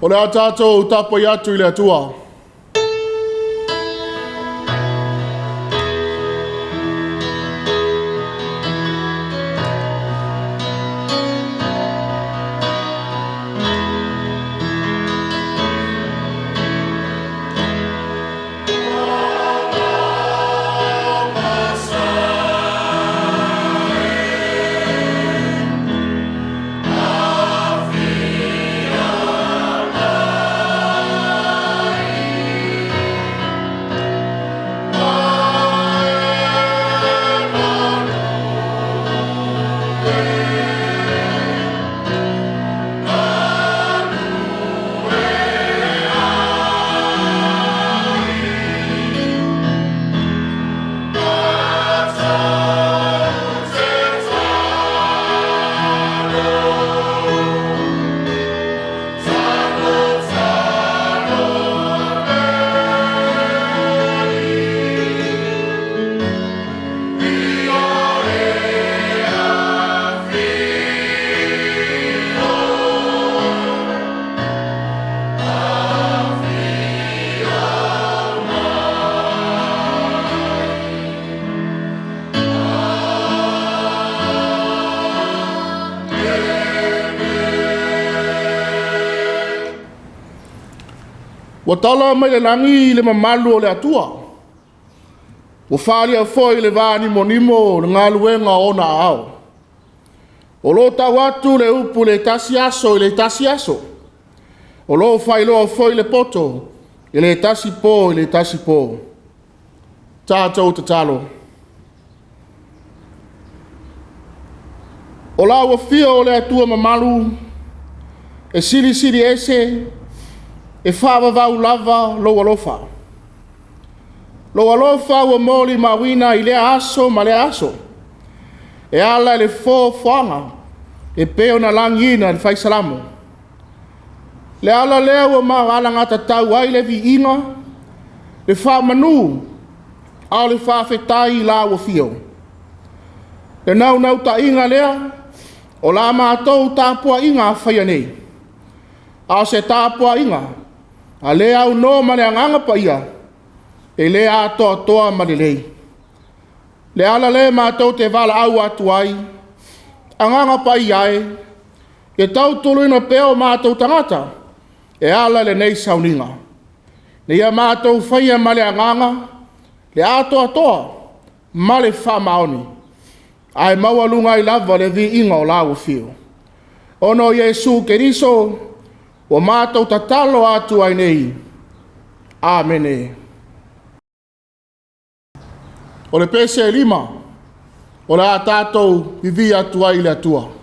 O le a tatou tapuai atu i le Atua. Ua tala mai le lagi le mamalu o le Atua, ua faaalia foi le vanimonimo o le galuega o ona aao. O lo o tau atu le upu i le tasi aso i le tasi aso, o lo o faailoa foi le poto i le tasi po i le tasi po. Tatou tatalo. O lau afio o le Atua mamalu, e silisili ese, e faavavau lava lou alofa. Lou alofa ua molimauina i lea aso ma lea aso, e ala i le foafoaga e pei ona lagiina e le Fai Salamo. Le ala lea ua alagatatau ai le viiga, le faamanu a o le faafetai i lau afio. Le naunautaiga lea o la matou tapuaiga faia nei, a o se tapuaiga a le aunoa ma le Agaga Paia, e le atoatoa ma lelei. Le ala lea matou te valaau atu ai, Agaga Paia e, ia tautoaluaina pea o matou tagata e ala i lenei sauniga, ina ia matou faia ma le agaga le atoatoa ma le faamaoni, ae maualuga ai lava le viiga o lau afio. Ona o Iesu Keriso ua matou tatalo atu ai nei. Amene. O le pese e 5, o le a tatou vivii atu ai i le Atua.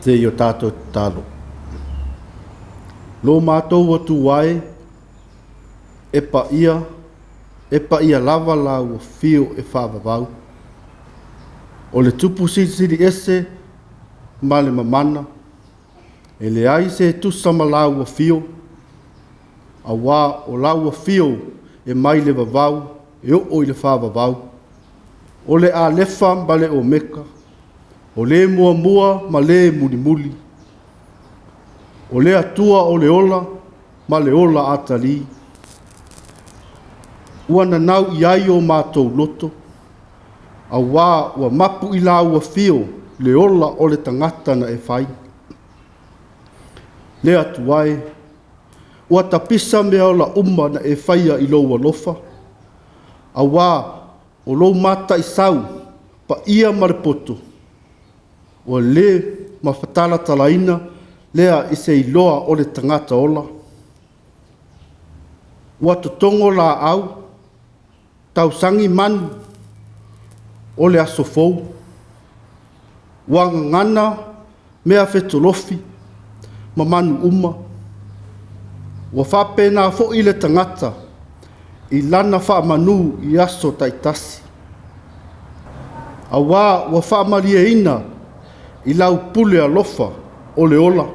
Se i o tātou tatalo. Lo mātou Atua e, e paia, e paia lava lau afio e faavavau. O le tupu silisili ese ma le mamana, e leai se tusa ma lau afio, auā o lau afio e mai le vavau e oo i le faavavau. O le Alefa ma le Omeka, o le muamua ma le mulimuli. O le Atua o le ola ma le ola atalii. Ua nanau i ai o mātou loto, auā ua mapu i lau afio le ola o le tagata na e fai. Le Atua e, ua tapisa mea ola uma na e faia i lou alofa, auā o lou mataisau paia ma le poto, ua le mafatalatalaina lea i se iloa o le tagata ola. Ua totogo laau, tausagi manu o le aso fou, ua gagana mea fetolofi ma manu uma. Ua faapena foi le tagata i lana faamanu i aso taitasi. Auā ua faamalieina i lau pule alofa o le ola.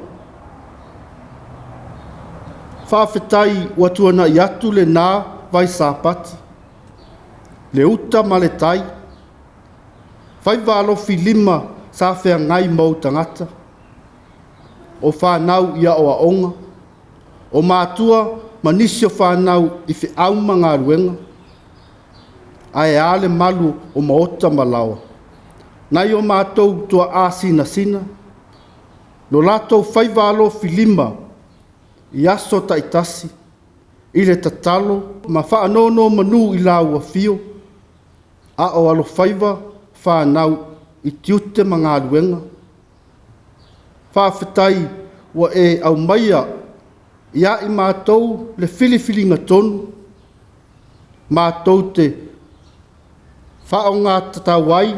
Faafetai ua tuanai atu lena vai Sapati, le uta ma le tai, faiva alofilima sa feagai ma ou tagata, o fanau i aoaoga, o matua ma nisi o fanau i feau ma galuega, ae a le malu o maota ma laoa, nai o matou tuaa sinasina, lo latou faiva alofilima i aso taitasi, i le tatalo ma faanonomanu i lau afio, a o alofaiva fanau i tiute ma galuega. Faafetai ua e aumaia ia i matou le filifiliga tonu, matou te faaaogatatau ai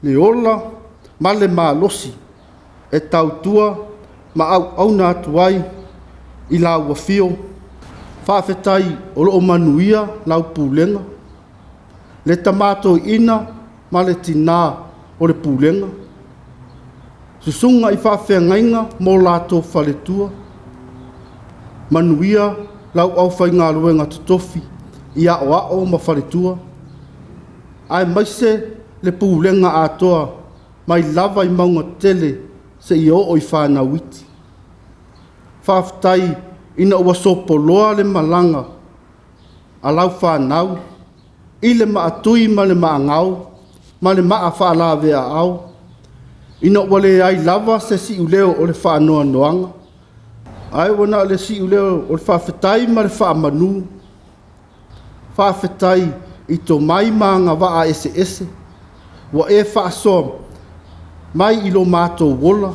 le ola ma le malosi e tautua ma auauna atu ai i lau afio. Faafetai o lo o manuia lau pulega, le tama toeaina ma le tinā o le pulega, susuga i faafeagaiga ma o latou faletua, manuia lau aufaigaluega totofi i aoao ma faletua, aemaise le pulega atoa mai lava i mauga tetele seia oo i fanau iti. Faafetai ina ua sopoloa le malaga a lau fanau i le maatui ma le maagao ma le maa faalaveaao, ina ua leai lava se siuleo o le faanoanoaga, ae ua na o le siuleo o le faafetai ma le faamanu. Faafetai i tomai ma agavaa eseese ua e faasoa mai i lo matou ola,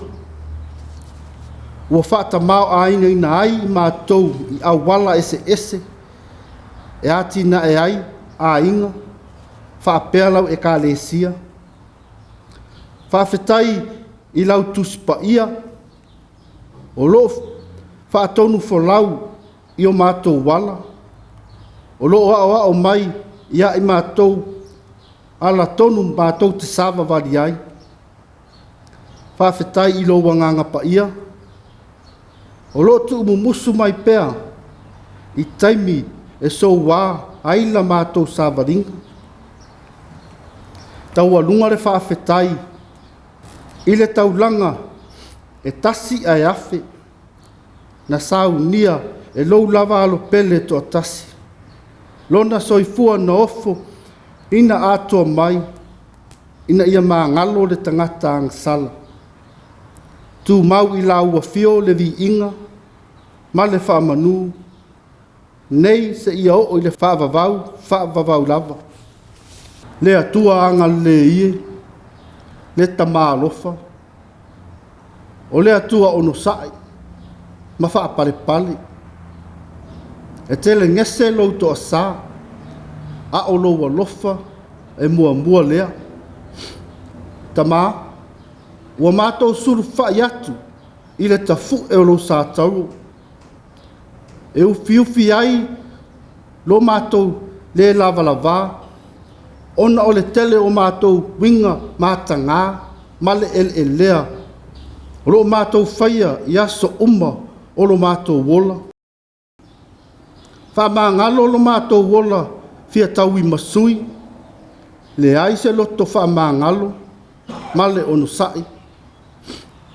ua faatamaoaigaina ai i matou i auala eseese e atinae ai aiga faapea lau Ekalesia. Faafetai i lau Tusi Paia o lo o faatonufolau i o matou ala, o lo o aoao mai ia i matou ala tonu matou te savavali ai. Faafetai i lou Agaga Paia o lo o tuumumusu mai pea i taimi e soua ai la matou savaliga. Taualuga le faafetai i le taulaga e tasi ae afe na saunia e lou lava Alo pele e toatasi, lona soifua na ofo ina atoa mai ina ia magalo le tagata agasala. Tumau i lau afio le viiga ma le faamanu nei seia oo i le faavavau, faavavau lava. Le Atua agalelei e, le Tama alofa, o le Atua onosai ma faapalepale, e telegese lou toasa, a o lou alofa e muamua lea. Tama, Ua matou sulufa'i atu i le tafu'e o lou satauro, e ufiufi ai lo matou lē lavalavā, ona o le tele o matou uiga matagā ma le eleelea o loo matou faia i aso uma o lo matou ola. Faamagalo lo matou ola fia tauimasui, leai se loto faamagalo ma le onosai,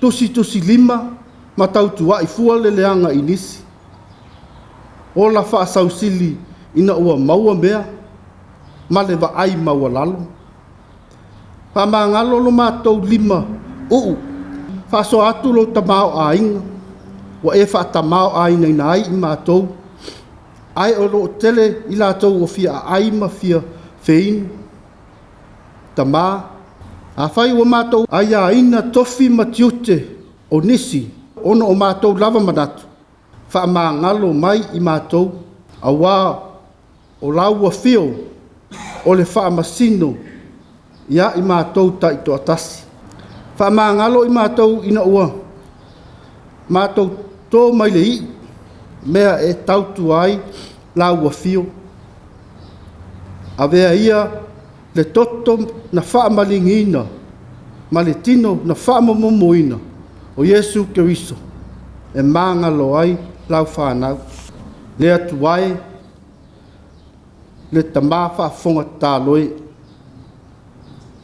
tusitusilima ma tautua'i fua le leaga i nisi, ola faasausili ina ua maua mea ma le vaai maualalo. Faamagalo lo matou lima uu, faasoa atu lou tamaoaiga ua e faatamaoaigaina ai i matou, ae o loo tele i latou ua fia aai ma fia feinu. Tamā, afai ua matou aiaina tofi ma tiute o nisi ona o matou lava manatu, faamagalo mai i matou, auā o lau afio o le Faamasino ia i matou taitoatasi. Faamagalo i matou ina ua matou to mai le iu, mea e tautua ai lau afio. Avea ia le toto na faamaligiina ma le tino na faamomumuina o Iesu Keriso e magalo ai lau fanau. Le Atua e, le Tamā faafofoga tatalo e,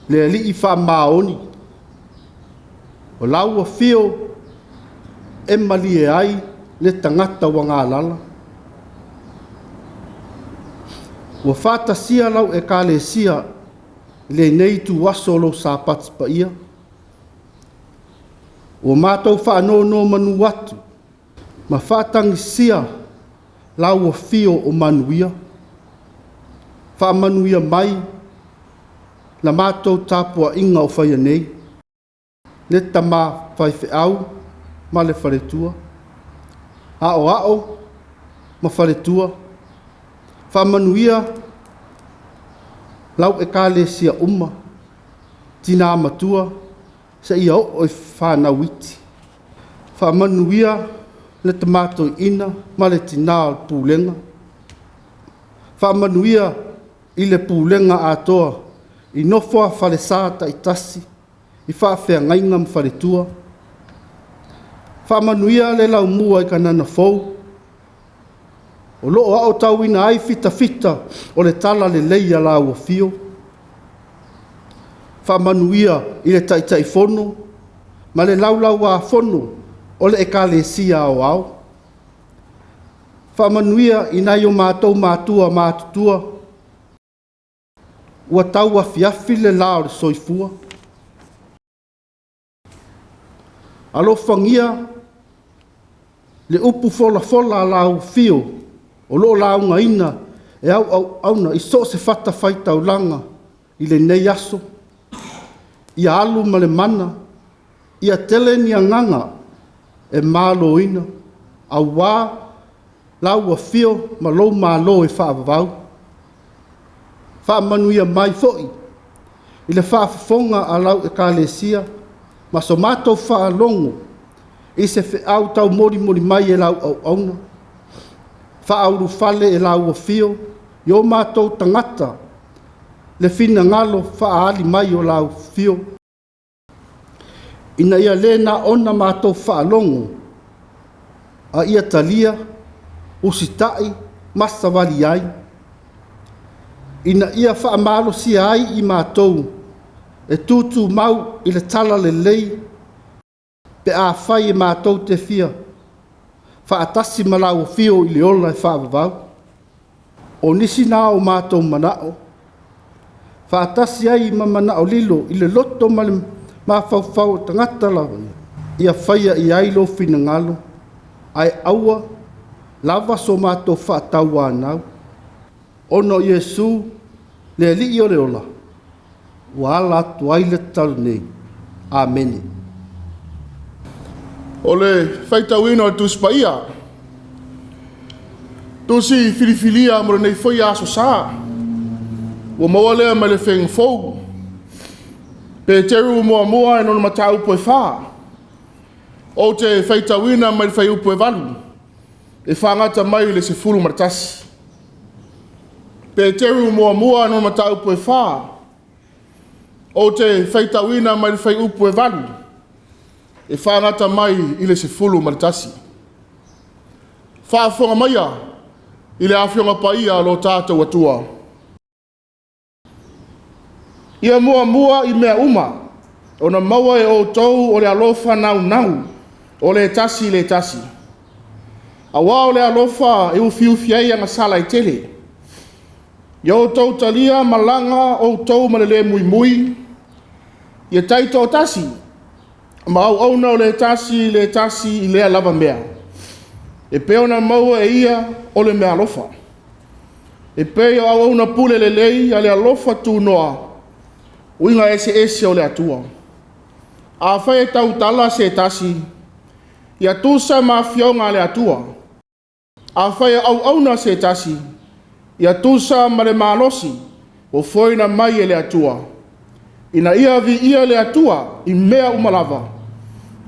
le Alii faamaoni, o lau afio e malie ai le tagata ua galala. Ua faatasia lau Ekalesia i lenei ituaso o lou Sapati paia. Ua matou faanonomanu atu ma faatagisia lau afio o manuia. Faamanuia mai la matou tapuaiga o faia nei, le tama faifeau ma le faletua, aoao ma faletua. Faamanuia lau Ekalesia uma, tinā matua seia oo i fanau iti. Faamanuia le tama toeaina ma le tinā o le pulega. Faamanuia i le pulega atoa i nofo a falesa taitasi i faafeagaiga ma faletua. Faamanuia le laumua i Kanana Fou o loo aotauina ai fitafita o le talalelei a lau afio. Faamanuia i le Taitaifono ma le Laulau-a-Fono o le Ekalesia Aoao. Faamanuia i nai o matou matua matutua ua tauafiafi le lā o le soifua. Alofagia le upu folafola a lau afio o lo o laugaina e au auauna i so o se fatafaitaulaga i lenei aso. Ia alu ma le mana, ia tele ni agaga e maloina, auā lau afio ma lou malo e faavavau. Faamanuia mai foi i le faafofoga a lau Ekalesia ma so matou faalogo i se feau taumolimoli mai e lau auauna. Faaulufale e lau afio i o matou tagata le finagalo faaali mai o lau afio, ina ia le na ona matou faalogo, a ia talia, usita'i ma savali ai, ina ia faamalosia ai i matou e tutumau i le talalelei pe afai e matou te fia faatasi ma lau afio i le ola e faavavau. O nisi na o matou manao, faatasi ai ma manao lilo i le loto ma le mafaufau o tagata lava ia faia i ai lou finagalo, ae aua lava so matou faatauanau, ona o Iesu le Alii o le ola, ua ala atu ai le tatalo nei. Amene. O le faitauina o le Tusi Paia, Tusi filifilia mo lenei foi Aso Sa, ua maua lea mai le Feiga Fou. Peteru muamua e lona mataupu e 4. Ou te faitauina mai le fuaiupu e 8, e faagata mai i le 11. Peteru muamua e lona mataupu e 4. Ou te faitauina mai le fuaiupu e 8, e faagata mai i le 11. Faafofoga maia i le Afioga Paia a lo tatou Atua. Ia muamua i mea uma, ona maua e outou o le alofa naunau, o le tasi i le tasi. Auā o le alofa e ufiufi ai agasala e tele. Ia outou talia malaga outou ma le lē muimui, ia taitoatasi ma auauna o le tasi i le tasi i lea lava mea. E pei ona maua e ia o le meaalofa. E pei o auauna pule lelei a le alofa tunoa, uiga eseese o le Atua. Afai e tautala se tasi, ia tusa ma afioga a le Atua. Afai e auauna se tasi, ia tusa ma le malosi ua foina mai e le Atua, ina ia viia le Atua i mea uma lava,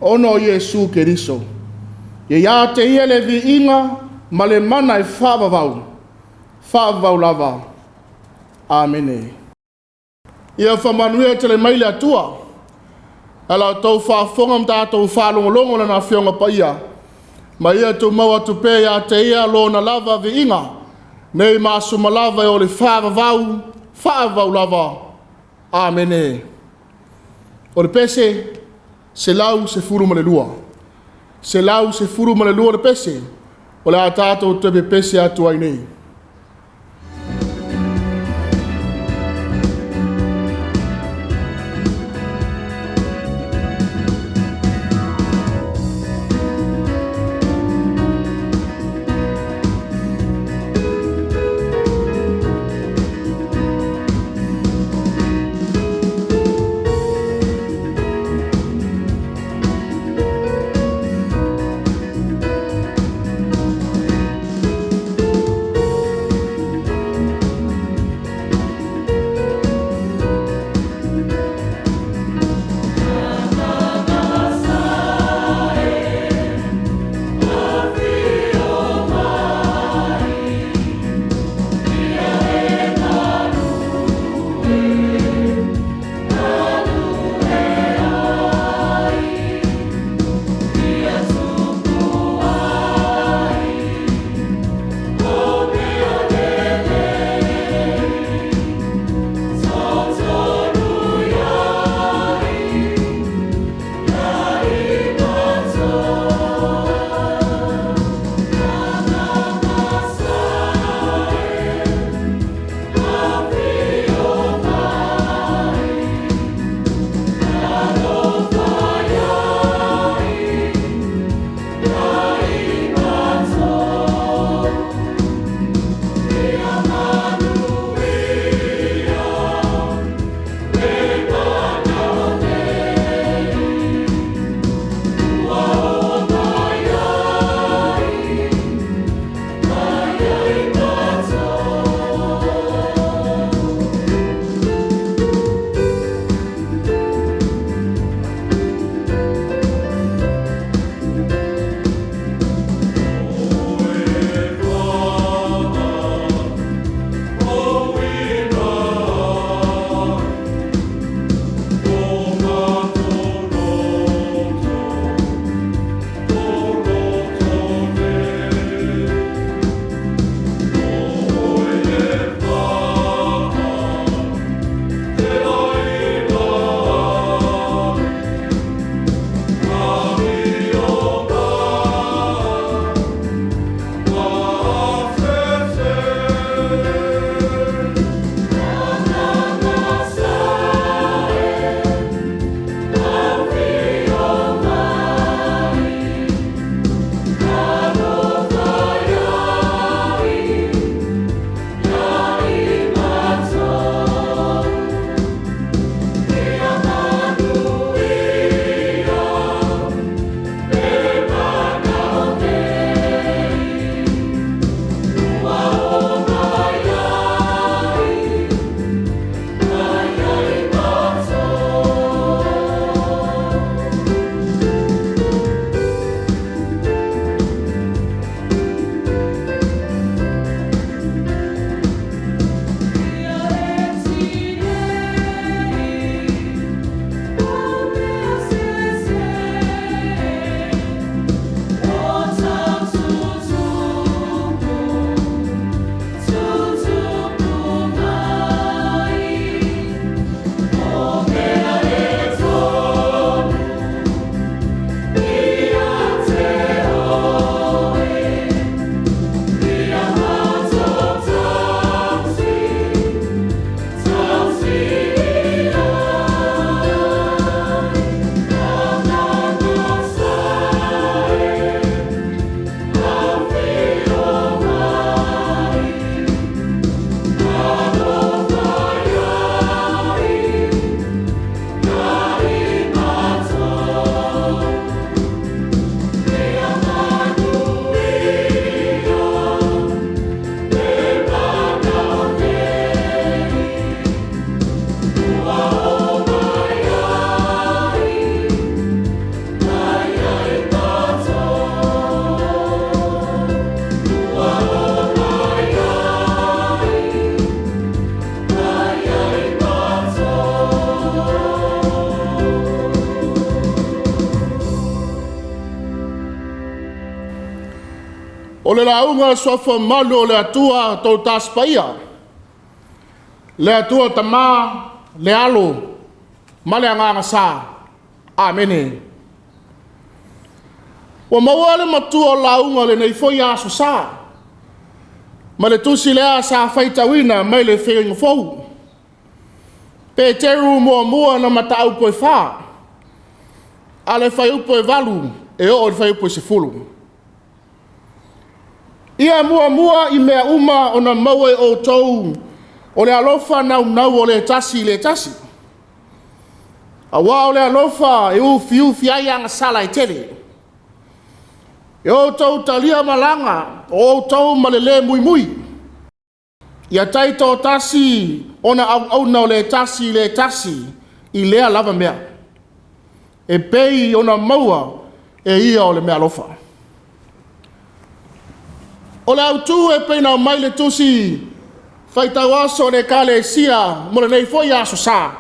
ona o Iesu Keriso. Ia ia te Ia le viiga ma le mana e faavavau, faavavau lava. Amene. Ia faamanuia tele mai le Atua. Ala o tou faafofoga ma tatou faalogologo lana Afioga Paia, ma ia tumau atu pea ia te ia lona lava viiga, nei ma aso uma lava e oo i le faavavau, faavavau lava. Amene. O le pese, 112. 112 le pese, o le a tatou toe pepese atu ai nei. O le lauga suafa malu o le Atua tou tasi paia. Le Atua Tama, le Alo, ma le Agaga Sa. Amene. Ua maua le matua o lauga lenei foi aso sa, ma le tusi lea sa faitauina mai le Feagaiga Fou. Peteru muamua na mataupu e 4, a le fuaiupu e 8 e oo i le fuaiupu e 10. Ia muamua i mea uma ona maua e outou o le alofa naunau o le tasi i le tasi. Aua o le alofa e ufiufi ai agasala e tele. E outou talia malaga o outou ma le lē muimui. Ia taitoatasi ona auauna o le tasi i le tasi i lea lava mea, e pei ona maua e ia o le meaalofa. O le autu e pei ona aumai le tusi faitau aso a le Ekalesia mo lenei foi aso sa,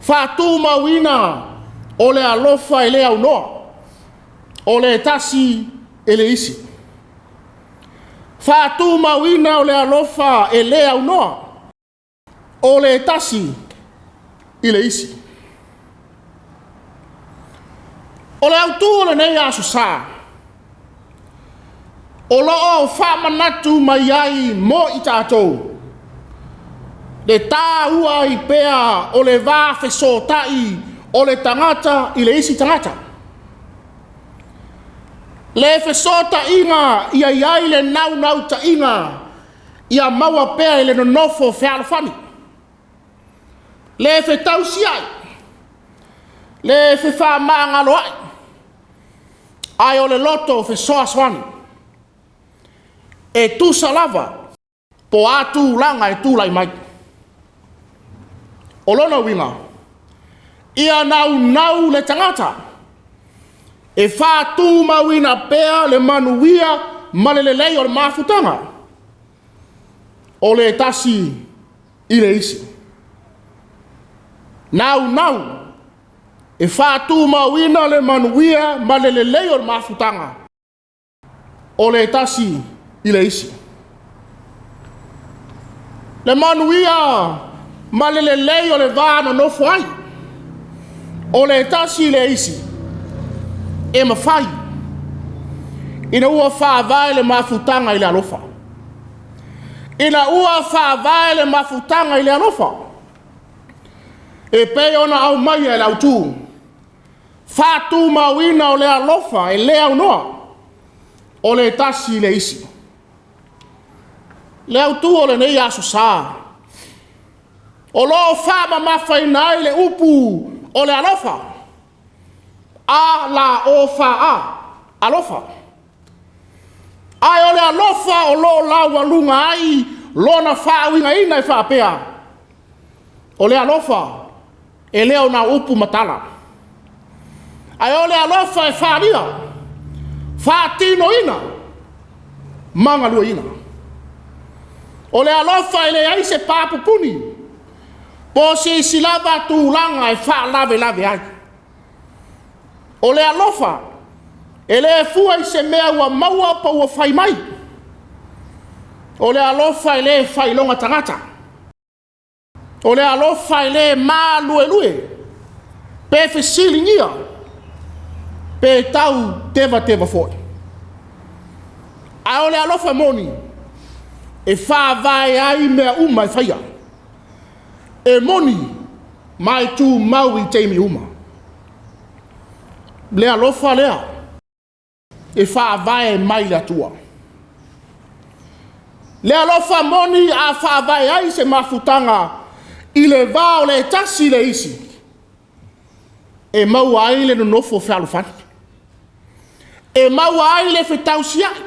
faatumauina o le alofa e le aunoa, o le tasi e le isi. Faatumauina o le alofa e le aunoa, o le tasi i le isi. O le autu o lenei aso sa, o lo o faamanatu mai ai mo i tatou le taua ai pea o le va fesootai o le tagata i le isi tagata. Le fesootaiga ia i ai le naunautaiga ia maua pea i le nonofo fealofani, le fetausiai, le fefaamagaloai, ae o le loto fesoasoani. E tusa lava po o a tulaga e tulai mai. O lona uiga, ia naunau le tagata e faatumauina pea le manuia ma le lelei o le mafutaga o le tasi i le isi. Naunau e faatumauina le manuia ma le lelei o le mafutaga o le tasi i le isi. Le manuia ma le lelei o le va nonofo ai o le tasi i le isi e mafai ina ua faavae le mafutaga i le alofa. Ina ua faavae le mafutaga i le alofa, e pei ona aumaia e le autu, faatumauina o le alofa e le aunoa, o le tasi i le isi. Le autu o lenei aso sa, o lo o faamamafaina ai le upu o le alofa, A L O F A, alofa. Ae o le alofa o lo o laualuga ai lona faauigaina e faapea, o le alofa e le o na upu ma tala, ae o le alofa e faaalia, faatinoina ma galueaiina. O le alofa e leai se papupuni, po o se isi lava tulaga e faalavelave ai. O le alofa e le fua i se mea ua maua po ua fai mai. O le alofa e le failoga tagata. O le alofa e le maluelue, pe fesiligia, pe tau tevateva foi. Ae o le alofa moni, e faavae ai mea uma e faia. E moni ma e tumau i taimi uma. Le alofa lea e faavae mai le Atua. Le alofa moni a faavae ai se mafutaga i le va o le tasi i le isi, e maua ai le nonofo fealofani, e maua ai le fetausiai,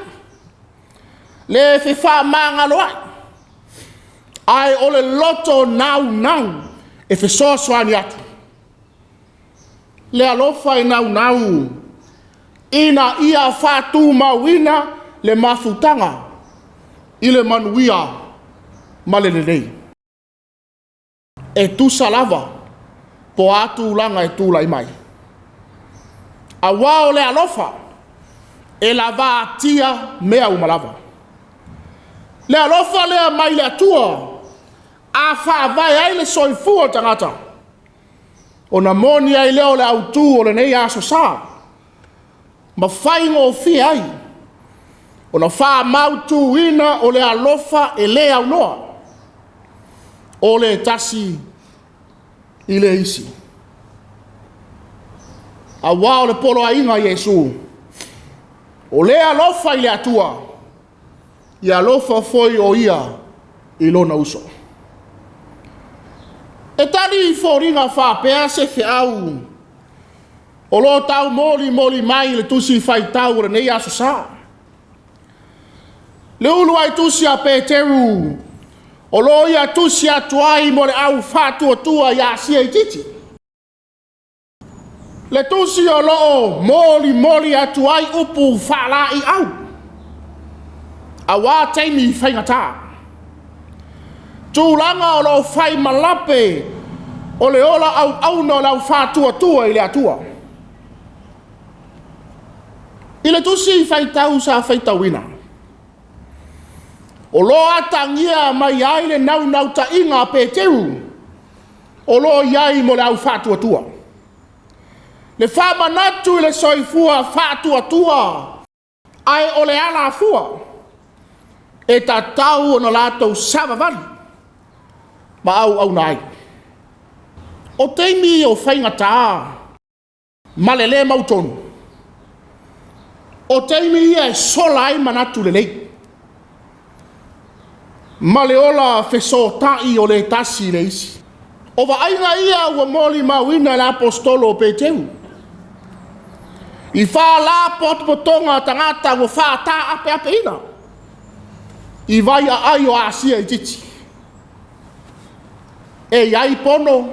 le fefaamagaloai, ae o le loto naunau e fesoasoani atu. Le alofa e naunau ina ia faatumauina le mafutaga i le manuia ma le lelei. E tusa lava po o a tulaga e tulai mai. Aua o le alofa E lavatia mea uma lava. Le alofa lea mai le Atua, a faavae ai le soifua o le tagata, ona moni ai lea o le autu o lenei aso sa, ma faigofie ai ona faamautuina o le alofa e le aunoa, o le tasi i le isi. Auā o le poloaiga a Iesu, o le alofa i le Atua, ia alofa foi o ia i lona uso. E tali foliga faapea se feau o lo o taumolimoli mai i le tusi faitau o lenei aso sa. Le uluai tusi a Peteru o lo o ia tusi atu ai mo le au faatuatua i Asia itiiti. Le tusi o lo o molimoli atu ai upu faalaeiau, aua taimi faigata. Tulaga o lo o fai ma lape o le ola auauna o le au faatuatua i le Atua. I le tusi faitau sa faitauina, o lo o atagia mai ai le naunautaiga a Peteru o lo o i ai mo le au faatuatua. Le faamanatu i le soifua faatuatua, ae o le alafua e tatau ona latou savavali ma auauna ai. O taimi o faigata ma le le mautonu, o taimi ia e sola ai manatu lelei, ma le ola fesootai o le tasi i le isi. O vaaiga ia ua molimauina e le aposetolo o Peteru, i faalapotopotoga a tagata ua faataapeapeina i vaiaai o Asia itiiti. E i ai Pono,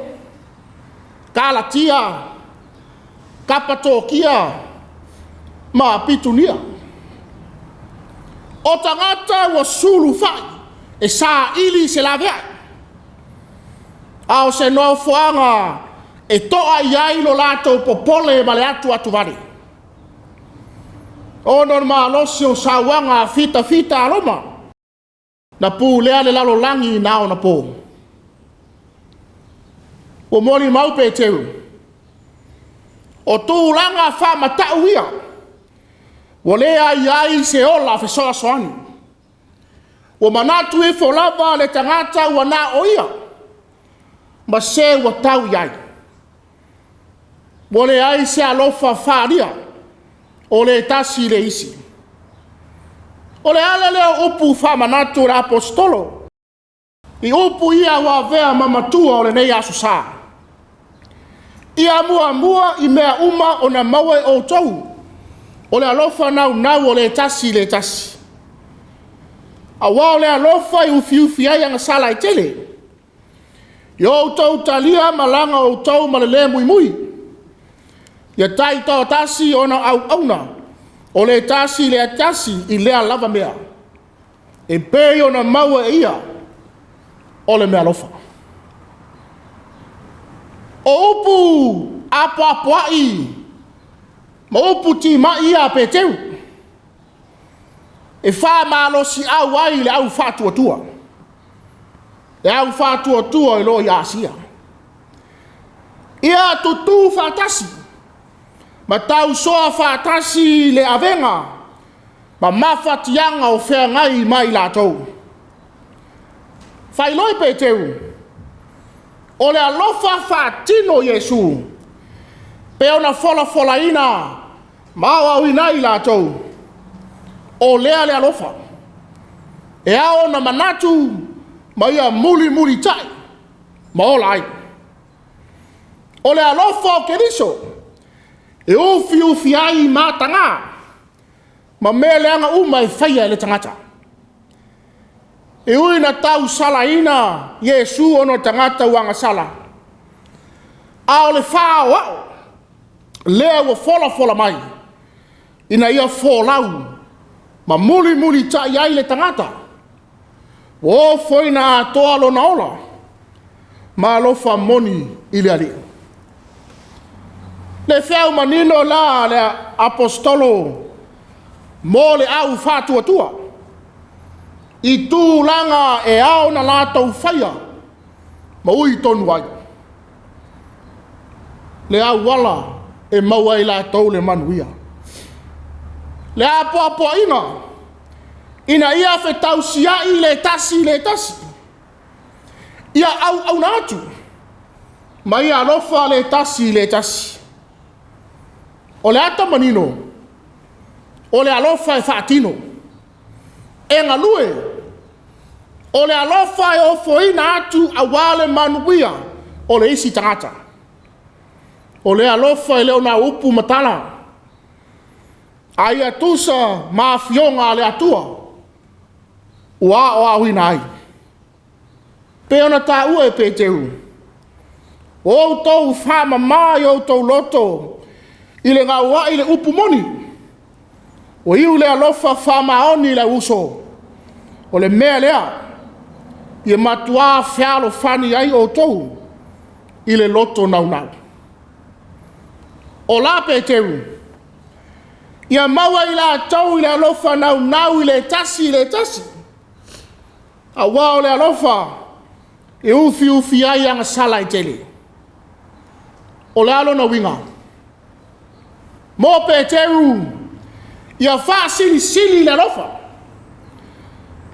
Kalatia, Kapatokia ma Pitunia. O tagata ua sulufai e saili se laveai, a o se nofoaga e to'a i ai lo latou popole ma le atuatuvale, ona o le malosi o sauaga fitafita a Roma, na pulea le lalolagi i na ona po. Ua molimau Peteru, o tulaga faamatau ia, ua leai ai se ola fesoasoani. Ua manatu ifo lava le tagata ua na o ia, ma se ua tau i ai. Ua leai se alofa faaalia o le tasi i le isi. O le ala lea o upu faamanatu o le aposetolo, i upu ia ua avea ma matua o lenei aso sa. Ia muamua i mea uma ona maua e outou o le alofa naunau o le tasi i le tasi. Aua o le alofa e ufiufi ai agasala e tele. Ia outou talia malaga o outou ma le le muimui. Ia taitoatasi ona auauna o le tasi i le tasi i lea lava mea. E pei ona maua e ia o le meaalofa. O upu apoapoai ma upu timai ia a Peteru, e faamalosiau ai le au faatuatua. Le au faatuatua i lo i Asia. Ia tutu faatasi, ma tausoa faatasi le avega ma mafatiaga o feagai ma i latou. Failoi Peteru, o le alofa faatino Iesu, pe ona folafolaina ma aoaoina ai i latou, o lea le alofa. E ao ona manatu ma ia mulimulitai ma ola ai. O le alofa o Keriso, e ufiufi ai mataga ma mea leaga uma e faia e le tagata. E ui ina tausalaina Iesu ona o tagata ua agasala, a o le faaoao lea ua folafola mai, ina ia folau ma mulimulitai ai le tagata, ua ofoina atoa lona ola ma alofa moni i le Alii. Le feau manino la a le aposetolo Mo le au faatuatua i tulaga e ao ona latou faia ma ui tonu ai le auala e maua ai e latou le manuia. Le apoapoaiga ina ia fetausiai le tasi i le tasi, ia auauna atu ma ia alofa le tasi i le tasi. O le ata manino, o le alofa e faatino, e galue. O le alofa e ofoina atu aua le manuia o le isi tagata. O le alofa e le o na o upu ma tala, a ia tusa ma afioga a le Atua ua aoaoina ai. E pei ona taua e Peteru, o outou faamama i outou loto i le gauai i le upu moni, ua iu le alofa faamaoni i le auuso. O le mea lea, ia matua fealofani ai outou i le loto naunau. O la Peteru, ia maua i latou i le alofa naunau i le tasi i le tasi, aua o le alofa e ufiufi ai agasala e tele. O le a lona uiga? Mo Peteru, ia faasilisili le alofa.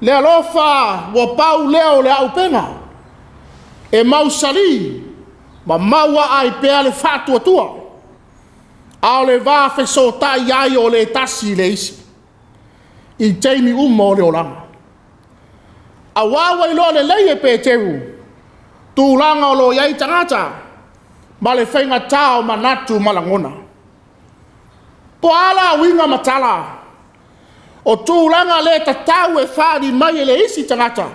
Le alofa ua pau lea o le auupega e mausali ma mauaa ai pea le faatuatua, a o le va fesootai ai o le tasi i le isi i taimi uma o le olaga. Aua ua iloa lelei e Peteru tulaga o lo o i ai tagata ma le faigata o manatu ma lagona. Po o a la uiga ma tala, o tulaga le tatau e faaali mai e le isi tagata,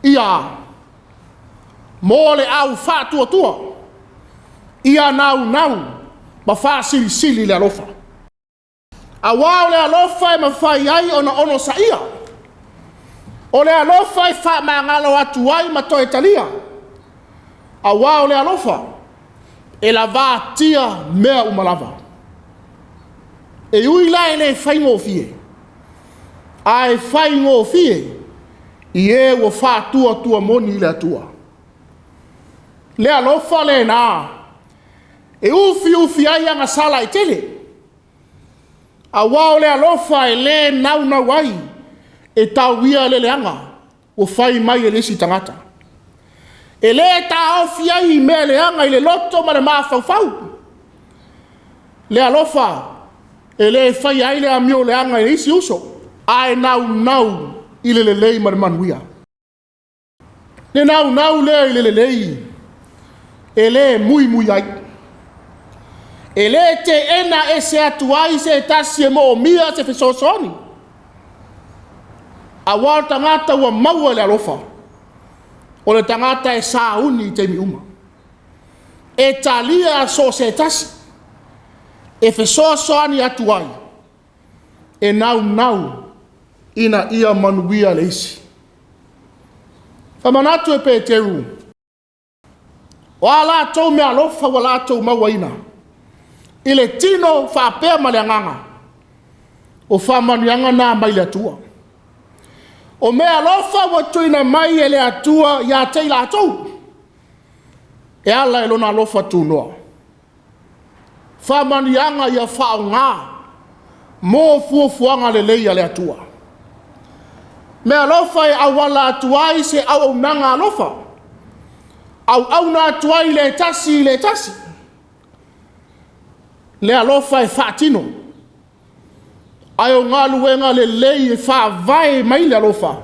ia mo le au faatuatua, ia naunau ma faasilisili le alofa. Aua o le alofa e mafai ai ona onosaia. O le alofa e faamagalo atu ai ma toe talia. Aua o le alofa e lavatia mea uma lava. E ui la e le faigofie, ae faigofie i e ua faatuatua moni i le Atua. Le alofa lena e ufiufi ai agasala e tele. Aua o le alofa e le naunau ai e tauia le leaga ua fai mai e le isi tagata. E le taofi ai i mea leaga i le loto ma le mafaufau. Le alofa e le faia ai le amio leaga i le isi uso, ae naunau i le lelei ma le manuia. Le naunau lea i le lelei, e le muimui ai. E le teena ese atu ai se tasi e moomia se fesoasoani. Aua o le tagata ua maua i le alofa, o le tagata e sauni i taimi uma. E talia so o se tasi, e fesoasoani atu ai, e naunau ina ia manuia le isi. Faamanatu e Peteru, o a latou meaalofa ua latou mauaina, i le tino faapea ma le agaga, o faamanuiaga na mai le Atua. O meaalofa ua tuuina mai e le Atua ia te i latou, e ala i lona alofa tunoa. Faamanuiaga ia faaaoga mo fuafuaga lelei a le Atua. Meaalofa e auala atu ai se auaunaga alofa, auauna atu ai le tasi i le tasi. Le alofa e faatino, ae o galuega lelei e faavae mai le alofa,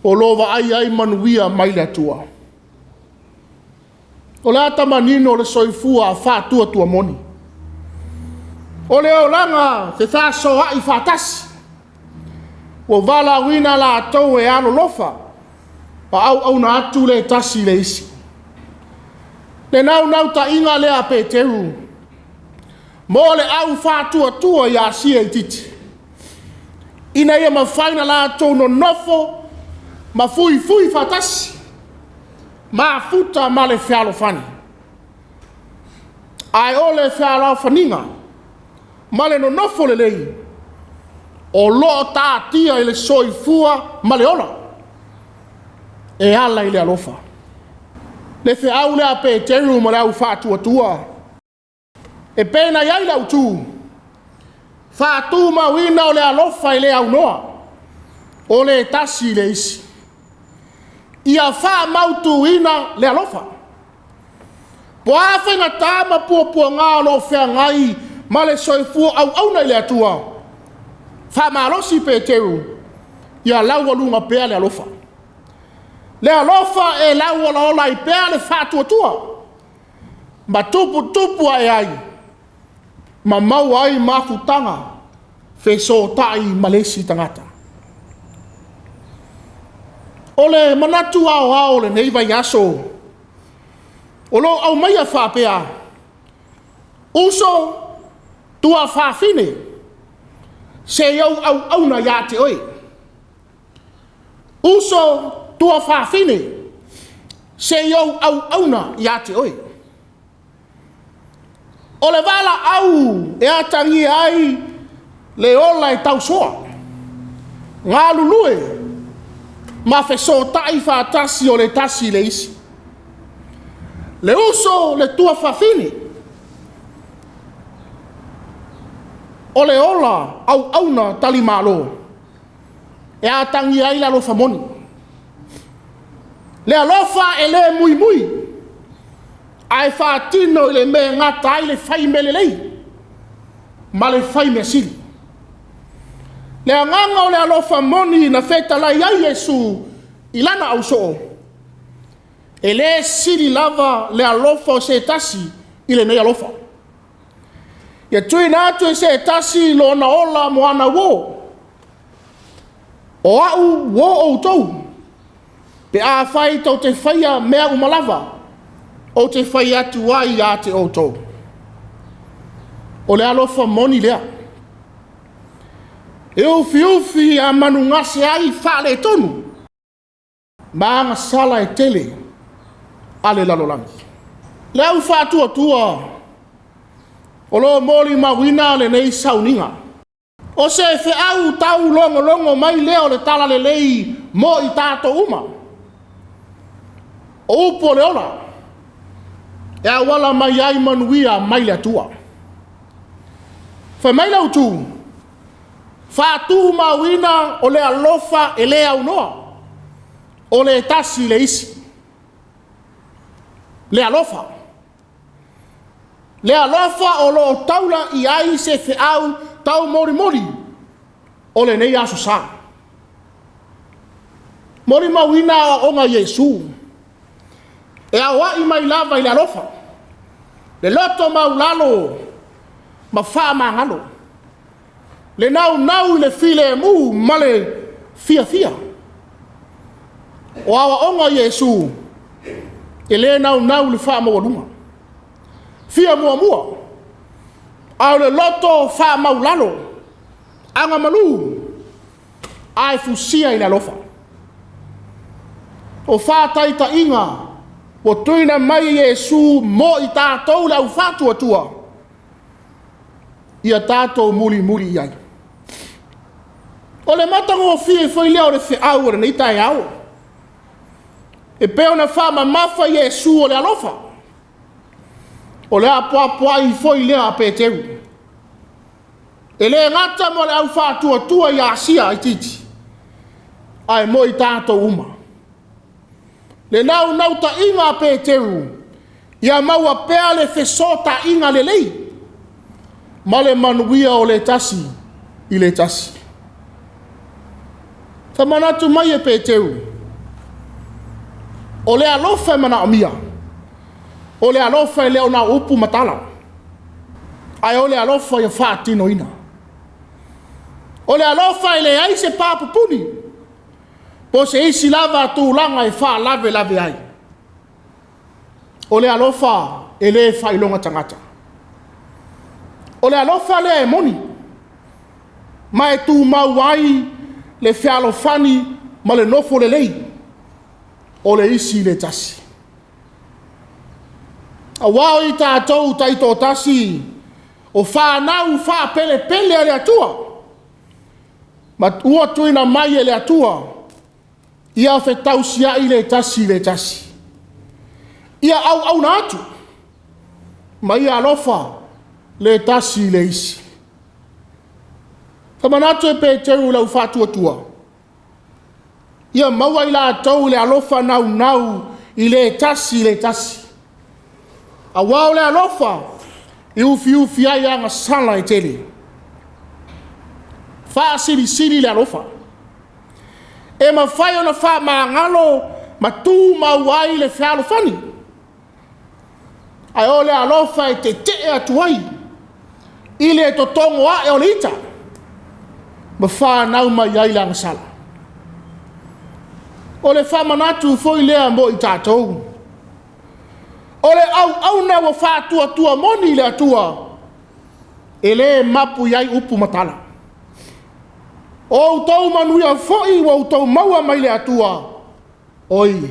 o lo o vaai ai manuia mai le Atua. O le ata manino o le soifua faatuatua moni. O le olaga fefasoa'i faatasi, ua valaauina latou e alolofa ma auauna atu le tasi i le isi. Le naunautaiga lea a Peteru mo le au faatuatua i Asia itiiti, ina ia mafai ona latou nonofo ma fuifui faatasi, mafuta ma le fealofani. Ae o le fealofaniga ma le nonofo lelei O loo taatia i le soifua ma le ola e ala i le alofa. Le feau lea a Peteru ma le au faatuatua e pei ona i ai le autu faatumauina o le alofa e le aunoa, o le tasi le isi. Ia faamautuina le alofa. Po o a faigata ma puapuaga o lo o feagai ma le soifua auauna i le Atua, faamalosi Peteru, ia laualuga pea le alofa. Le alofa e lauolaola ai pea le faatuatua, ma tuputupu ae ai, ma maua ai mafutaga fesootai ma le isi tagata. O le manatu aoao o lenei vaiaso, o lo o aumaia faapea, uso, tuafafine, se i ou auauna ia te oe. Uso, tuafafine, se i ou auauna ia te oe. O le valaau e atagia ai le ola e tausoa, galulue ma fesootai faatasi o le tasi le isi. Le uso, le tuafafine, o le ola auauna talimalo e atagia ai le alofa moni. Le alofa e le muimui, ae faatino i le mea e gata ai le fai mea lelei ma le fai mea sili. Le agaga o le alofa moni na fetalai ai Iesu i lana ausoo, e le sili lava le alofa o se tasi i lenei alofa. Ia tuuina atu e se tasi lona ola mo ana uo. O au uo outou, pe afai tou te faia mea uma lava, ou te fai atu ai ia te outou. O le alofa moni lea. E ufiufi a manugase ai faaletonu ma agasala e tele a le lalolagi. Le au faatuatua o lo o molimauina lenei sauniga. O se feau taulogologo mai lea o le talalelei mo i tatou uma. O upu o le ola, e auala mai ai manuia mai le Atua. Fai mai le autu, faatumauina o le alofa e le aunoa, o le tasi le isi. Le alofa. Le alofa o lo o taula i ai se feau taumolimoli o lenei aso sa. Molimauina aoaoga a Iesu, e aoai mai lava i le alofa, le loto maulalo ma faamagalo, le naunau i le filemu ma le fiafia. O aoaoga a Iesu, e le naunau i le faamaualuga, fia muamua, a o le loto faamaulalo, agamalu, ae fusia i le alofa. O faataitaiga ua tuuina mai e Iesu mo i tatou le au faatuatua, ia tatou mulimuli i ai. O le matagofie foi lea o le feau o lenei taeao, e pei ona faamamafa Iesu o le alofa, o le apoapoai foi lea a Peteru. E le gata mo le au faatuatua i Asia itiiti, ae mo i tatou uma. Le naunautaiga a Peteru, ia maua pea le fesootaiga lelei ma le manuia o le tasi i le tasi. Famanatu mai e Peteru, o le alofa e manaomia, o le alofa e le o na o upu ma tala, ae o le alofa ia faatinoina. O le alofa e leai se papupuni, po o se isi lava tulaga e faalavelave ai. O le alofa e le faailoga tagata. O le alofa lea e moni, ma e tumau ai le fealofani ma le nofo lelei o le isi i le tasi. Aua o i tatou taitoatasi, o fanau faapelepele a le Atua. Ma ua tuuina mai e le Atua ia fetausiai le tasi i le tasi. Ia auauna atu ma ia alofa le tasi i le isi. Faamanatu e Peteru i le aufaatuatua, ia maua i latou le alofa naunau i le tasi i le tasi. Aua o le alofa e ufiufi ai agasala e tele. Faasilisili le alofa. E mafai ona faamagalo ma tumau ai le fealofani. Ae o le alofa e tetee atu ai i le totogo ae o le ita ma fanau mai ai le agasala. O le faamanatu foi lea mo i tatou. O le auauna ua faatuatua moni i le Atua, e le mapu i ai upu ma tala. O outou manuia foi ua outou maua mai le Atua, oi,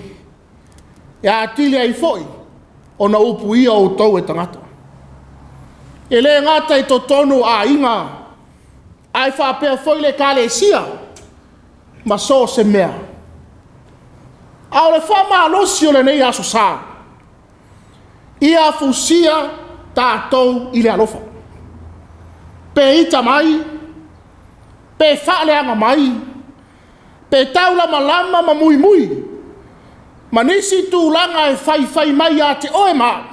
e atili ai foi ona upuia outou e tagata. E le gata i totonu o aiga, ae faapea foi le ekalesia ma so o se mea. A o le faamalosi o lenei aso sa, ia fusia tatou i le alofa. Pe ita mai, pe faaleaga mai, pe taulamalama ma muimui, ma nisi tulaga e faifai mai ia te oe ma au,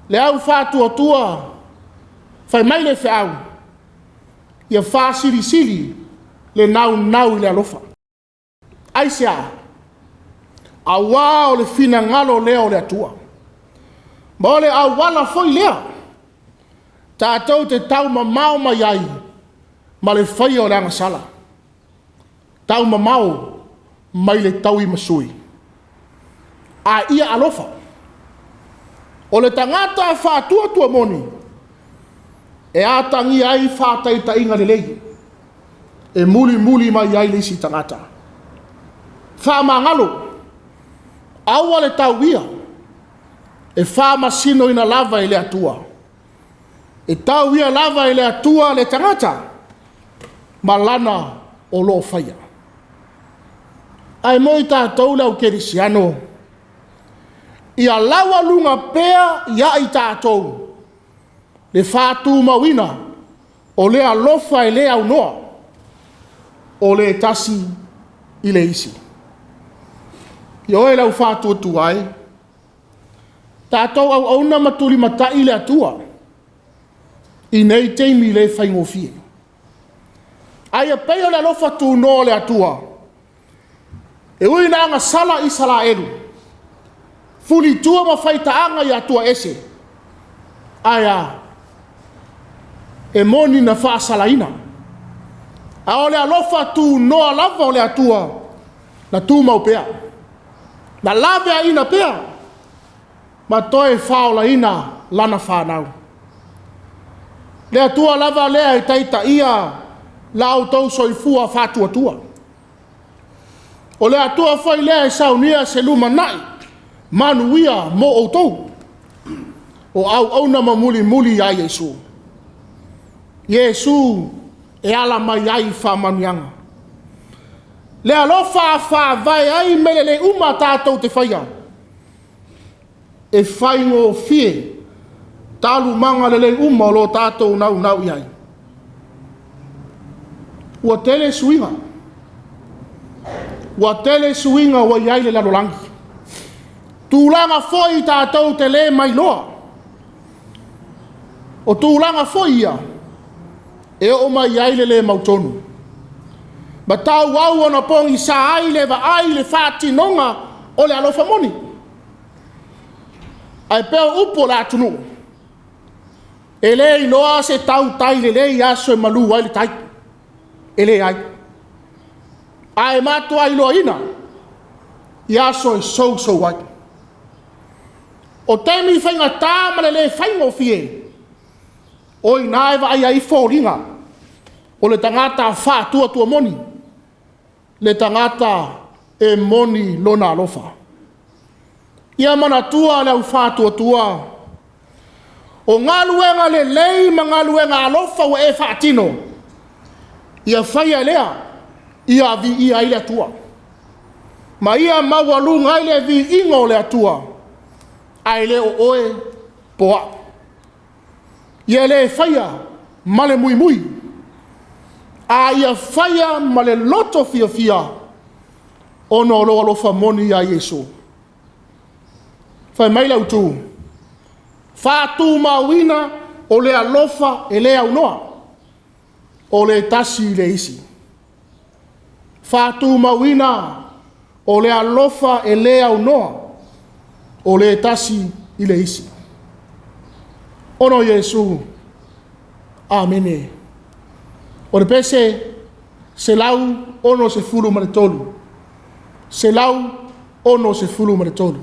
le au faatuatua, fai mai le feau, ia faasilisili le naunau i le alofa. Aisea? Aua o le finagalo lea o le Atua, ma o le auala foi lea tatou te taumamao mai ai ma le faia o le agasala, taumamao mai le tauimasui. A ia alofa, o le tagata faatuatua moni, e atagia ai faataitaiga lelei, e mulimuli mai ai le isi tagata. Faamagalo, aua le tauia, e faamasinoina lava e le Atua. E tauia lava e le Atua le tagata ma lana o lo o faia. Ae mo i tatou le au kerisiano, ia laualuga pea ia i tatou le faatumauina o le alofa e le aunoa, o le tasi i le isi. Ia oe lau faatuatua e, tatou auauna ma tulimatai le Atua i nei taimi le faigofie. Ae pei o le alofa tunoa o le Atua, e ui ina agasala Isaraelu, fulitua ma faitaaga i Atua ese, ae a? E moni na faasalaina, a o le alofa tunoa lava o le Atua na tumau pea, na laveaina pea, ma toe faolaina lana fanau. Le Atua lava lea e taitaia la outou soifua faatuatua. O le Atua foi lea e saunia se lumanai manuia mo outou, o auauna ma mulimuli ia Iesu. Iesu e ala mai ai faamanuiaga. Le alofa faavae ai mea lelei uma tatou te faia, e faigofie talumaga lelei uma o lo tatou naunau i ai. Ua tele suiga. Ua tele suiga ua i ai le lalolagi. Tulaga foi tatou te le mailoa. O tulaga foi ia e oo mai ai le le mautonu. Ma tauau ona pogisa ai le vaai i le faatinoga o le alofa moni. Ae pei o upu o le atunuu, e le iloa se tautai lelei i aso e malu ai le tai. E leai. Ae matua iloaina i aso e sousou ai. O taimi faigata ma le le faigofie, o i ina e vaai ai foliga o le tagata faatuatua moni, le tagata e moni lona alofa. Ia manatua le au faatuatua, o galuega lelei ma galuega alofa ua e faatino, Ia faia lea, ia viia ai le Atua. Ma ia maualuga ai le viiga o le Atua, ae le o oe po o au. Ia le faia ma le muimui, a ia faia ma le loto fiafia, ona o lou alofa moni ia Iesu. Fai mai le autu, faatumauina o le alofa e le aunoa, o le tasi i le isi. Faatumauina o le alofa e le aunoa, o le tasi i le isi. Ona o Iesu, amene. O le pese 163, 163.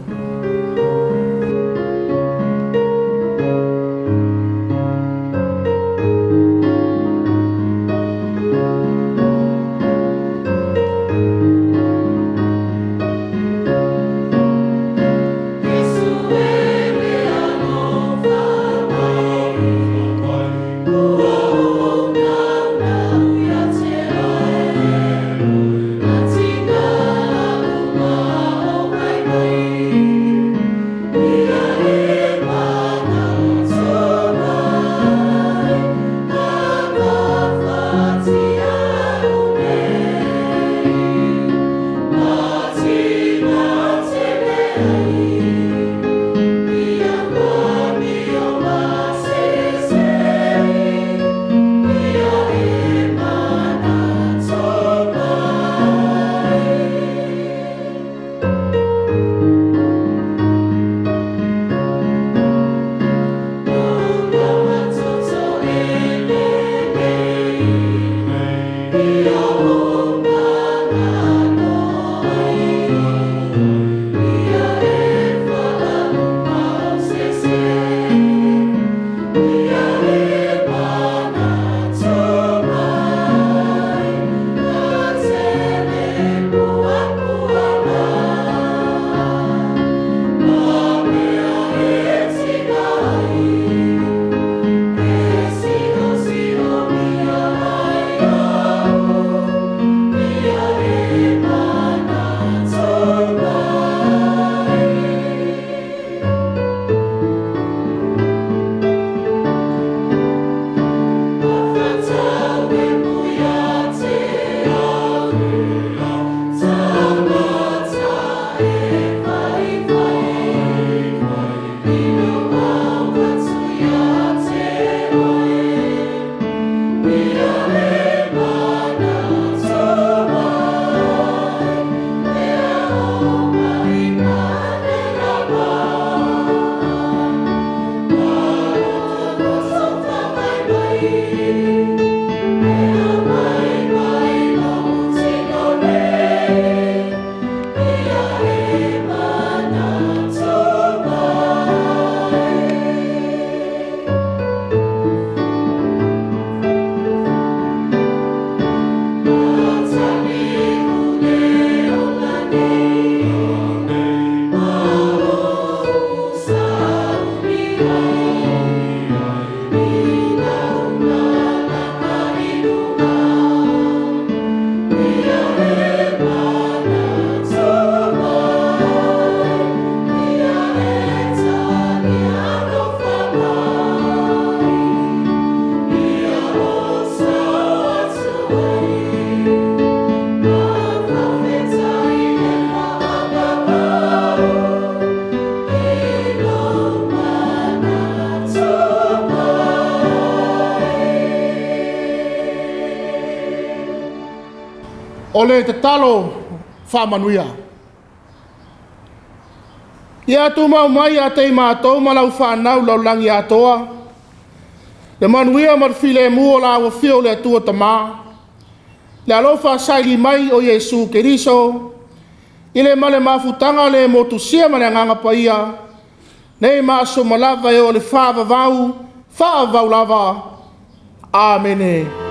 O le tatalo faamanuia. Ia tumau mai ia te i matou ma lau fanau lalolagi atoa, le manuia ma le filemu o la ua afio le Atua Tama, le alofa saili mai o Iesu Keriso, i le ma le mafutaga le motusia ma le Agaga Paia, nei ma aso uma lava e oo i le faavavau, faavavau lava. Amene.